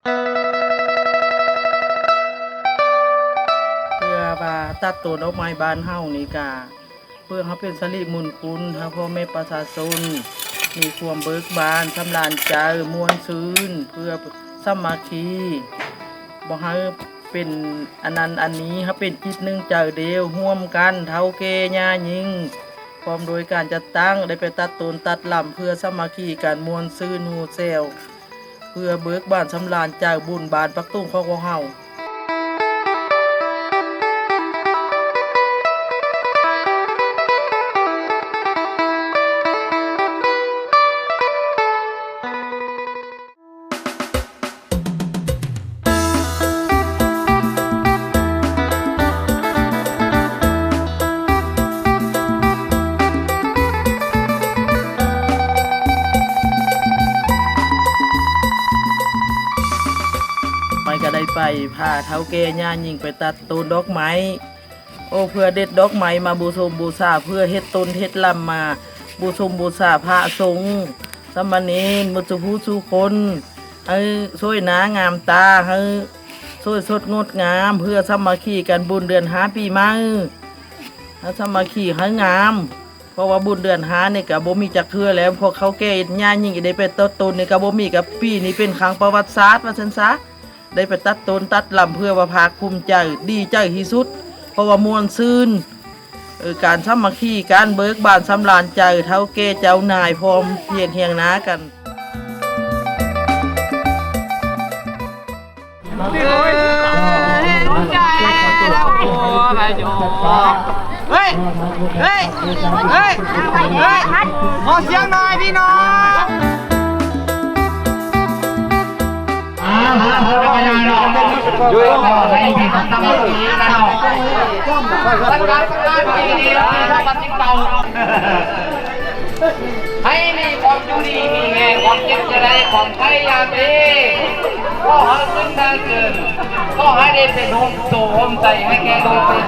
ເພື່ອວ່າຕັດໂຕນດອກໄມ້ບ້ານເຮົານີ້ກະ ເພື່ອໃຫ້ເປັນສິລິມຸງຄຸນໃຫ້ພໍ່ແມ່ປະຊາຊົນ ມີຄວາມເບີກບານ ສຳລານໃຈ ມ່ວນຊື່ນ ເພື່ອສາມັກຄີ ບໍ່ໃຫ້ເປັນອັນນັ້ນອັນນີ້ ໃຫ້ເປັນຈິດໜຶ່ງໃຈດຽວ ຮ່ວມກັນ ເຖົ້າແກ່ຍ່າຍິງ ພ້ອມໂດຍການຈັດຕັ້ງ ໄດ້ໄປຕັດຕົ້ນຕັດລຳ ເພື່ອສາມັກຄີກັນ ມ່ວນຊື່ນ ຮູ້ແຊວ ເພື່ອເບີກບານສຳລານໃຈ ບຸນບານປັກຕຸງຂອງພວກເຮົາ. ຂ້ອຍກະໄດ້ໄປພາເຖົ້າແກ່ຍ່າຍິງໄປຕັດຕົ້ນດອກໄມ້ ໂອ ເພື່ອເດັດດອກໄມ້ມາບູຊົມບູຊາ ເພື່ອເຮັດຕົ້ນເຮັດລຳມາບູຊົມບູຊາພະສົງ ສາມະເນນ ໝົດສູ່ຜູ້ສູ່ຄົນ ໃຫ້ສວຍໜ້າງາມຕາ ໃຫ້ສວຍສົດງົດງາມ ເພື່ອສາມັກຄີກັນບຸນເດືອນຫ້າປີໃໝ່ ໃຫ້ສາມັກຄີໃຫ້ງາມ ເພາະວ່າບຸນເດືອນຫ້ານີ້ກະບໍ່ມີຈັກເທື່ອແລ້ວ ພວກເຖົ້າແກ່ຍ່າຍິງໄດ້ໄປຕັດຕົ້ນນີ້ກະບໍ່ມີ ກະປີນີ້ເປັນຄັ້ງປະຫວັດສາດວ່າຊັ້ນຊະ ໄດ້ໄປຕັດຕົ້ນຕັດລຳ ເພື່ອວ່າພາກພູມໃຈ ດີໃຈທີ່ສຸດ ເພາະວ່າມ່ວນຊື່ນ ເອີ ການສາມັກຄີ ການເບີກບານສຳລານໃຈ ເຖົ້າແກ່ເຈົ້ານາຍພ້ອມພຽງຮຽງໜ້າກັນ. ເຮີ້ຍ ເຮີ້ຍ ເຮີ້ຍ ເຮີ້ຍ ຂໍສຽງໜ້ອຍພີ່ນ້ອງ. ໃຫ້ມີຄວາມຢູ່ດີມີແຮງ ຄວາມເຈັບຢ່າໄດ້ ຄວາມໄຂ້ຢ່າມີ ຂໍໃຫ້ຂຶ້ນໜ້າເກີນ ຂໍໃຫ້ໄດ້ເປັນຮົ່ມໂພຮົ່ມໄຊໃຫ້ແກ່ລູກເອີ.